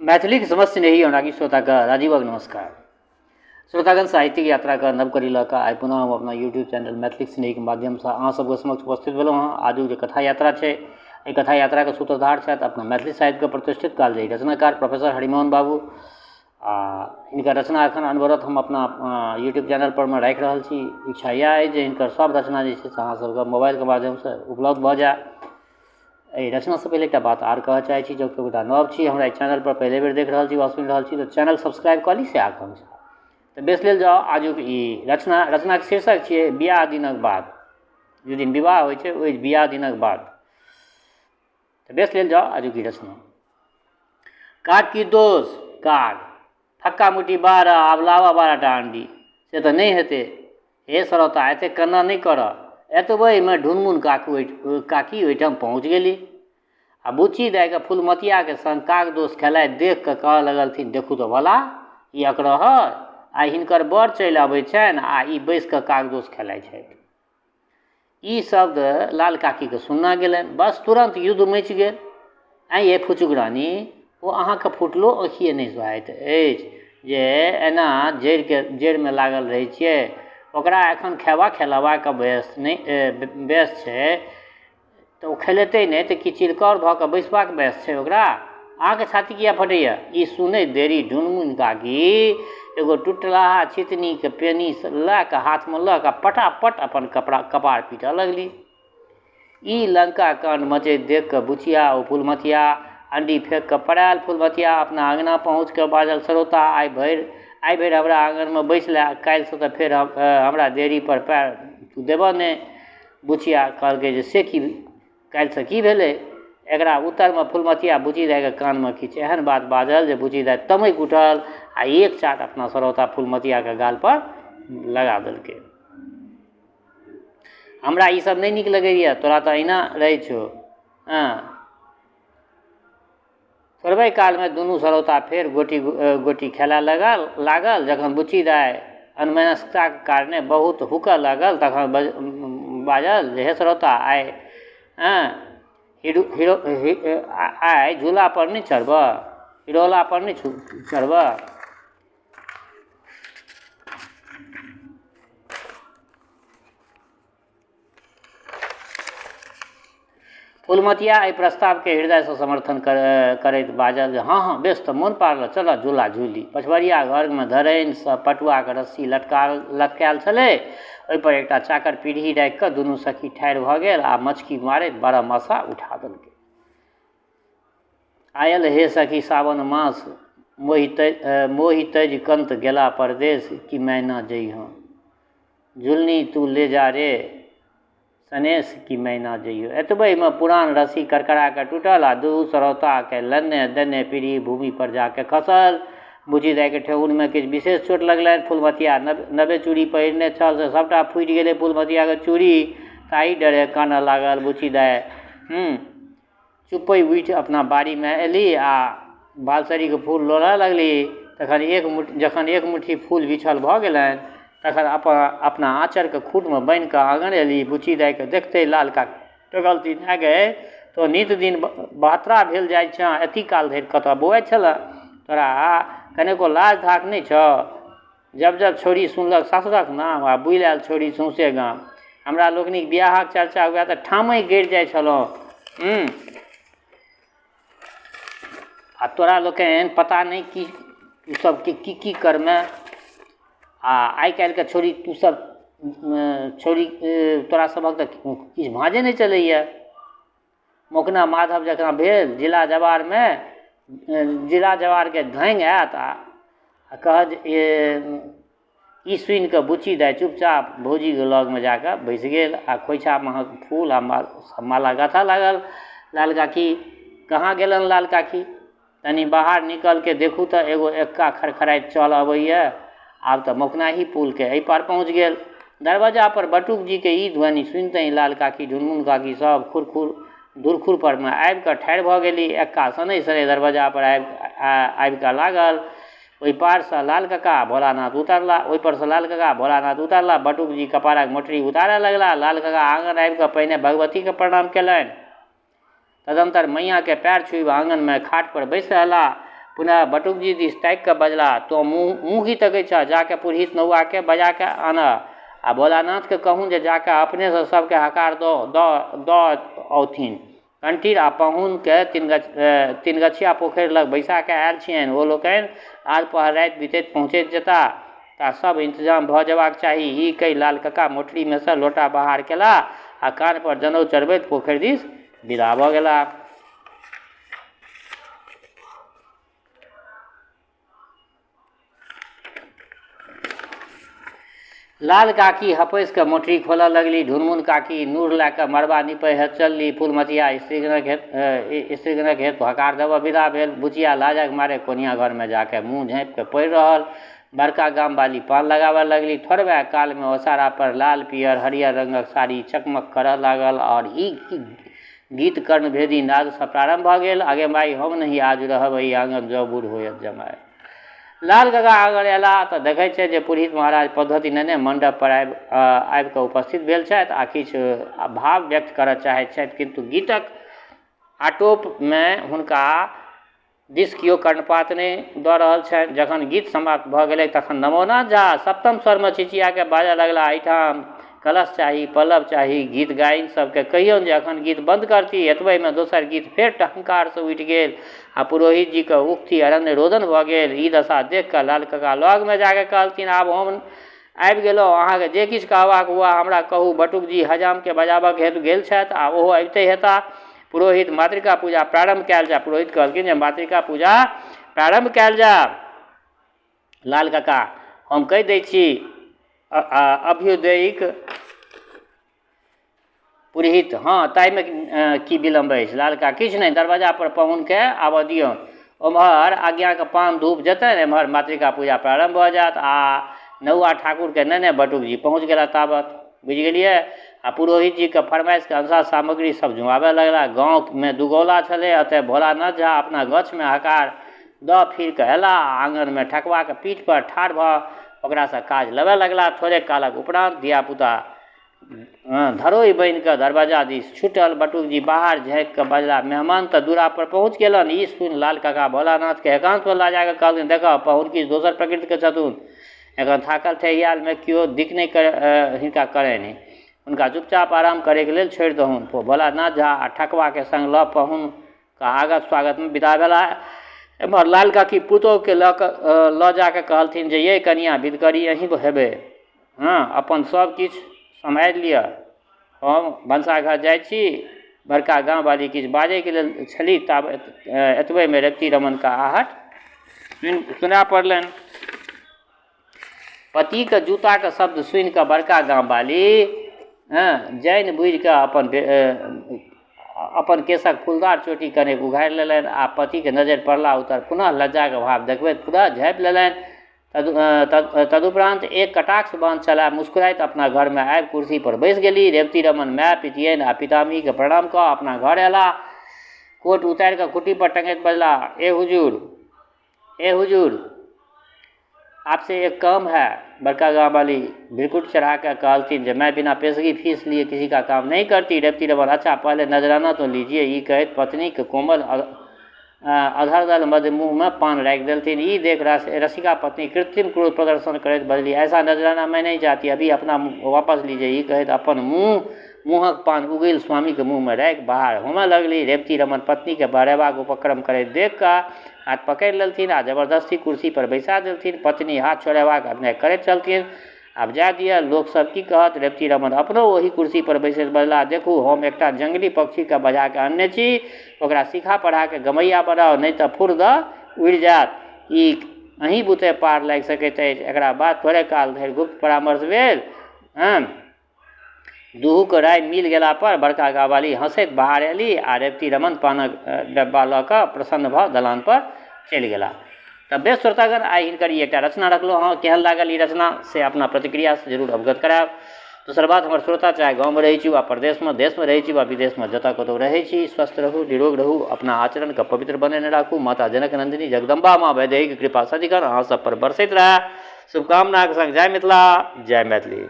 मैथिलीक समस्त स्नेही अनुरागी श्रोताके राजीवक नमस्कार। श्रोतागण, साहित्यिक यात्राके नव कड़ी लऽ कऽ आइ पुनः हम अपना यूट्यूब चैनल मैथिलीक स्नेहीके माध्यमसँ अहाँ सबके समक्ष उपस्थित भेलहुँ हँ। आजुक जे कथा यात्रा छै, एहि कथा यात्राके सूत्रधार छथि अपना मैथिली साहित्यके प्रतिष्ठित कालजयी रचनाकार प्रोफेसर हरिमोहन बाबू आ हिनकर रचना एखन अनवरत हम अपना यूट्यूब चैनलपर मे राखि रहल छी। इच्छा इएह अइ जे हिनकर सब रचना जे छै से अहाँ सबके मोबाइलके माध्यमसँ उपलब्ध भऽ जाए। एहि रचनासँ पहिले एकटा बात आर कहऽ चाहै छी, जँ केओ गोटा नव छी, हमरा एहि चैनलपर पहिले बेर देख रहल छी वा सुनि रहल छी, तऽ चैनल सब्सक्राइब कऽ ली, से आकांक्षा। तऽ बेस लेल जाउ आजुक ई रचना। रचनाके शीर्षक छियै बियाह दिनक बाद। जाहि दिन विवाह होइ छै ओहि बियाह दिनक बाद। तऽ बेस लेल जाउ आजुक ई रचना। काकी दोष काग फक्का मुट्ठी 12, आब लाबऽ 12टा अंडी। से तऽ नहि हेतै हे सरौता, एतेक कन्ना नहि करऽ। एतबहिमे ढुनमुन काकू काकी ओहिठाम पहुँच गेली आ बुच्ची दाइके फुलमतियाके संग काग दोष खेलाइत देखि कऽ कहऽ लगलथिन, देखू तऽ भला ई अकरहर, आइ हिनकर बर चलि अबै छनि आ ई बैसि कऽ काग दोष खेलाइ छथि। ई शब्द लाल काकीके सुनना गेलनि। बस तुरन्त युद्ध मचि गेल। आँय ये फुचुक रानी, ओ अहाँके फुटलो आँखिए नहि सोहाइत अछि जे एना जड़िके जड़िमे लागल रहै छियै। ओकरा एखन खयबा खेलेबाक बयस नहि बयस छै तऽ ओ खेलेतै नहि तऽ की चिरकौर भऽ कऽ बैसबाक बयस छै ओकरा? अहाँके छाती किएक फटैए? ई सुनैत देरी ढुनमुन काकी एगो टुटलाहा छितनीके पेनी लऽ कऽ हाथमे लऽ कऽ पटापट अपन कपड़ा कपार पीटऽ लगली। ई लंका काण्ड मचैत देख कऽ बुचिया ओ फुलमतिया अंडी फेंक कऽ पड़ायल। फुलमतिया अपना अङ्गना पहुँच कऽ बाजल, सरौता, आइ भरि हमरा आङ्गनमे बैस लए, काल्हिसँ तऽ फेर हमरा देहरीपर पएर तू देबऽ नहि। बुचिया कहलकै जे से की, काल्हिसँ की भेलै? एकरा उत्तरमे फुलमतिया बुची दाइके कानमे किछु एहन बात बाजल जे बुची दाइ तमकि उठल आ एक चाट अपना सरौता फुलमतियाके गालपर लगा देलकै। हमरा ई सब नहि नीक लगैए, तोरा तऽ अहिना रहै छौ। हँ, थोड़बे कालमे दुनू सरौता फेर गोटी गोटी खेलाय लागल। जखन बुच्ची दाइ अनमनस्कताके कारणे बहुत हुकऽ लागल तखन बाजल जे हे सरौता, आइ हँ हीरो हीरो आइ झूलापर नहि चढ़बऽ, हिरोलापर नहि चढ़बऽ? फुलमतिया एहि प्रस्तावके हृदयसँ समर्थन करैत बाजल जे हँ हँ, बेस तऽ मोन पाड़लह, चलह झूला झूली। पछबरिया घरमे धरनिसँ पटुआके रस्सी लटकायल छलै। ओहिपर एकटा चाकर पीढ़ी राखि कऽ दुनू सखी ठाढ़ि भऽ गेल आ मचकी मारैत बारहमासा उठा देलकै। आयल हे सखी सावन मास, मोहि तजि कंत गेला परदेश, कि मैना जइहँ झुलनी तू ले जा रे सनेश, कि मैना जइयो। एतबहिमे पुरान रस्सी करकरा कऽ टूटल आ दुहू सरौताके लेने देने पीढ़ी भूमि पर जाके खसल। बुच्ची दाइके ठेहुनमे किछु विशेष चोट लगलनि। फुलमतिया नवे चूड़ी पहिरने छल से सभटा फूटि गेलै फुलमतियाके चूड़ी, ताहि डरे कानऽ लागल बुच्ची दाइ। चुप्पे उठि अपना बाड़ीमे एली आ बालसरीके फूल लोढ़ऽ लगली। तखन एक मुट्ठी जखन एक मुट्ठी फूल बिछल भऽ गेलनि तखन अपना आँचरके खूटमे बान्हिकऽ आँगन एली। बुच्ची दाइके देखते लाल काकी टोकलथिन, ऐं गै, तोँ नित दिन बहत्तरा भेल जाइ छँ, एती काल धरि कतऽ बौआइ छलऽ? तोरा कनेको लाज धाख नहि छऽ? जब जब छौड़ी सुनलक सासुरक नाम आ बुलि आयल छौड़ी सौंसे गाम। हमरा लोकनिक बियाहक चर्चा हुए तऽ ठामहि गड़ि जाइ छलहुँ। आ तोरा लोकनि पता नहि की तू सबके की की करमे। आ आइ काल्हिके छौड़ी तू सब छौड़ी तोरा सबक तऽ किछु भाँजे नहि चलैए। मोकना माधव जकाँ भेल जिला जवारमे जिला जवारके धाँगि आयत आ कहत जे ई सुनिकऽ बुच्ची दाइ चुपचाप भौजीके लगमे जाकऽ बैसि गेल आ खोइछा महक फूल आ माला गाँथऽ लागल। लाल काकी कहाँ गेलनि? लाल काकी तनि बाहर निकलिके देखू तऽ एगो एक्का खड़खड़ाइत चल अबैए। आब तऽ मोकनाही पुलके एहि पार पहुँच गेल। दरबज्जापर बटुकजीके ई ध्वनि सुनितहि लाल काकी, ढुनमुन काकी सभ खुरखुर दुरखुरपरमे आबिकऽ ठाढ़ि भऽ गेली। एक्का शनैः शनैः दरबज्जापर आबिकऽ लागल। ओहि पारसँ लाल कका भोलानाथ उतरला, ओहिपरसँ लाल कका भोलानाथ उतरला। बटुकजी कपारक मोटरी उतारऽ लगला। लाल कका आङन आबिकऽ पहिने भगवतीके प्रणाम कयलनि, तदन्तर मैयाँके पएर छुबि आङनमे खाटपर बैसि रहला। पुनः बटुकजी दिस ताकि कऽ बजलाह, तोँ मुँह की तकै छह? जा कऽ पुरहित नौआकेँ बजा कऽ आनह आ भोलानाथकेँ कहुन जे जा कऽ अपनेसँ सभकेँ हकार दऽ औथिन। कंटीर आ पाहुनकेँ तिनगछिया पोखरि लग बैसा कऽ आयल छियनि। ओ लोकनि आध पहर राति बितैत पहुँचि जेताह ता सभ इंतजाम भऽ जेबाक चाही। ई कहि लाल कका मोटरीमेसँ लोटा बहार केलाह आ कान्हपर जनउ चढ़बैत पोखरि दिस विदा भऽ गेलाह। लाल काकी हपसि कऽ मोटरी खोलऽ लगली। ढुनमुन काकी नूर लए कऽ मड़बा नीपै हेतु चलली। फुलमतिया स्त्रीगणक हेतु हकार देबऽ विदा भेल। बुचिया लाजक मारे कोनिया घरमे जा कऽ मुँह झाँपि कऽ पड़ि रहल। बड़का गामवाली पान लगाबऽ लगली। थोड़बे कालमे ओसारा पर लाल, पीयर, हरियर रंगक साड़ी चकमक करऽ लागल आओर ई गीत कर्णभेदी नादसँ प्रारम्भ भऽ गेल, अगे माइ हम नहि आज रहब एहि आँगन जँ बूढ़ होयत जमाय। लाल काका अगर अयलाह तऽ देखै छथि जे पुरहित महाराज पद्धति नेने मण्डप पर आबि कऽ उपस्थित भेल छथि आ किछु भाव व्यक्त करऽ चाहैत छथि, किन्तु गीतक आटोपमे हुनका दिस कियो कर्णपात नहि दऽ रहल छनि। जखन गीत समाप्त भऽ गेलै तखन नवोनाथ झा सप्तम स्वरमे चिचियाके बाजऽ लगलाह, एहिठाम कलश चाही, पल्लव चाही, गीत गाइन सभके कहियौन जे एखन गीत बन्द करथि। एतबहिमे दोसर गीत फेर टहंकारसँ उठि गेल आ पुरोहित जीके उक्ति अरण्य रोदन भऽ गेल। ई दशा देखि कऽ लाल काका लगमे जा कऽ कहलथिन, आब हम आबि गेलहुँ, अहाँके जे किछु कहबाक हुअए हमरा कहू। बटुकजी हजामके बजाबक हेतु गेल छथि आ ओहो अबिते हेताह। पुरोहित मातृका पूजा प्रारम्भ कयल जाय। पुरोहित कहलखिन जे मातृका पूजा प्रारम्भ कयल जाय। लाल काका हम कहि दै छी अभ्युदयिक पुरोहित हँ ताहिमे की विलम्ब अछि। लाल काका किछु नहि, दरवाजा पर पाहुनके आबऽ दियौन। ओम्हर आज्ञाके पान धूप जेतनि, एम्हर मातृका पूजा प्रारम्भ भऽ जायत आ नौआ ठाकुरके नेने बटुक जी पहुँच गेला ताबत। बुझि गेलियै? आ पुरोहित जीके फरमाइशके अनुसार सामग्री सब जुमाबय लगला। गाँवमे दुगौला छलै, अतः भोलानाथ झा अपना गछमे हकार दऽ फिर कऽ अयलाह आ आङनमे ठकुआके पीठ पर ठाढ़ भऽ ओकरासँ काज लेबऽ लगलाह। थोड़ेक कालक उपरान्त धियापुता धरोहि बनि कऽ दरवाजा दिस छूटल। बटुकजी बाहर झाँकि कऽ बजलाह, मेहमान तऽ दूरा पर पहुँच गेलनि। ई सुनि लाल काका भोलानाथके एकान्तमे लऽ जा कऽ कहलथिन, देखह, पाहुन किछु दोसर प्रकृतिके छथुन। एखन थाकल ठेहियालमे केओ दिक्क नहि हिनका करनि। हुनका चुपचाप आराम करैके लेल छोड़ि दहुन। भोलानाथ झा आ ठकबाके संग लऽ पाहुनके आगत स्वागतमे विदा भेलाह। एम्हर लाल काकी पुतोहुके लऽ कऽ लऽ जा कऽ कहलथिन जे यै कनियाँ, विधकरी अहीँ हेबै। हँ, अपन सब किछु सम्हारि लिअ। हम भनसाघर जाइ छी। बड़का गामवाली किछु बाजैके लेल छली ताबे एतबेमे रेवती रमणके आहट सुनाइ पड़लनि। पतिके जूताके शब्द सुनिकऽ बड़का गामवाली हँ जानि बुझिकऽ अपन केशक फूलदार चोटी कनेक उघारि लेलनि आ पतिके नजरि पड़ला उत्तर पुनः लज्जाके भाव देखबैत पुनः झाँपि लेलनि। तदुपरान्त एक कटाक्ष बाण चला मुस्कुराइत अपना घरमे आबि कुर्सी पर बैसि गेली। रेवती रमण माय, पितियनि आ पितामहीके प्रणाम कऽ अपना घर अयलाह। कोट उतारि कऽ खुट्टी पर टंगैत बजलाह, ए हुजूर, ए हुजूर, आपसे एक काम है। बड़का गाँव वाली भृकुट चढ़ा कऽ कहलथिन जे मैं बिना पेशगी फीस लिए किसी का काम नहीं करती। रेवती रमण अच्छा पहले नजराना तो लीजिए। ई कहैत पत्नीके कोमल अधर दल मध्य मुँहमे पान राखि देलथिन। ई देख रसिका पत्नी कृत्रिम क्रोध प्रदर्शन करैत बजली, ऐसा नजराना मैं नहीं चाहती, अभी अपना वापस लीजिए। ई कहैत अपन मुँहक पान उगलि स्वामीके मुँहमे राखि बाहर होमऽ लगली। रेवती रमण पत्नीके बहरेबाक उपक्रम करैत देखि कऽ हाथ पकड़ि लेलथिन आ जबरदस्ती कुर्सी पर बैसा देलथिन। पत्नी हाथ छोड़ेबाक अभिनय करैत छलथिन, आब जाय दिअ, लोक सब की कहत? रेवती रमण अपनो ओहि कुर्सी पर बैसैत बजलाह, देखू, हम एकटा जंगली पक्षीकेँ बजा कऽ अनने छी। ओकरा सिखा पढ़ा कऽ गमैया बनाउ, नहि तऽ फुर्र दऽ उड़ि जायत। ई अहीं बुते पार लागि सकैत अछि। एकरा बाद थोड़े काल धरि गुप्त परामर्श भेल। दुहूक राय मिल गेला पर बड़का गामवाली हँसैत बाहर अयली आ रेवती रमण पानक डब्बा लऽ कऽ प्रसन्न भऽ दलान पर चलि गेलाह। तऽ बेस श्रोतागण, आइ हिनकर ई एकटा रचना रखलहुँ हँ। केहन लागल ई रचना से अपना प्रतिक्रियासँ जरूर अवगत करायब। दोसर बात, हमर श्रोता चाहे गाँवमे रहै छी वा परदेशमे, देशमे रहै छी वा विदेशमे, जतऽ कतहु रहै छी, स्वस्थ रहू, निरोग रहू, अपना आचरणके पवित्र बनेने राखू। माता जनक नन्दिनी जगदम्बा माँ वैदेहीके कृपा सदिखन अहाँ सब पर बरसैत रहए। शुभकामनाके संग जय मिथिला, जय मैथिली।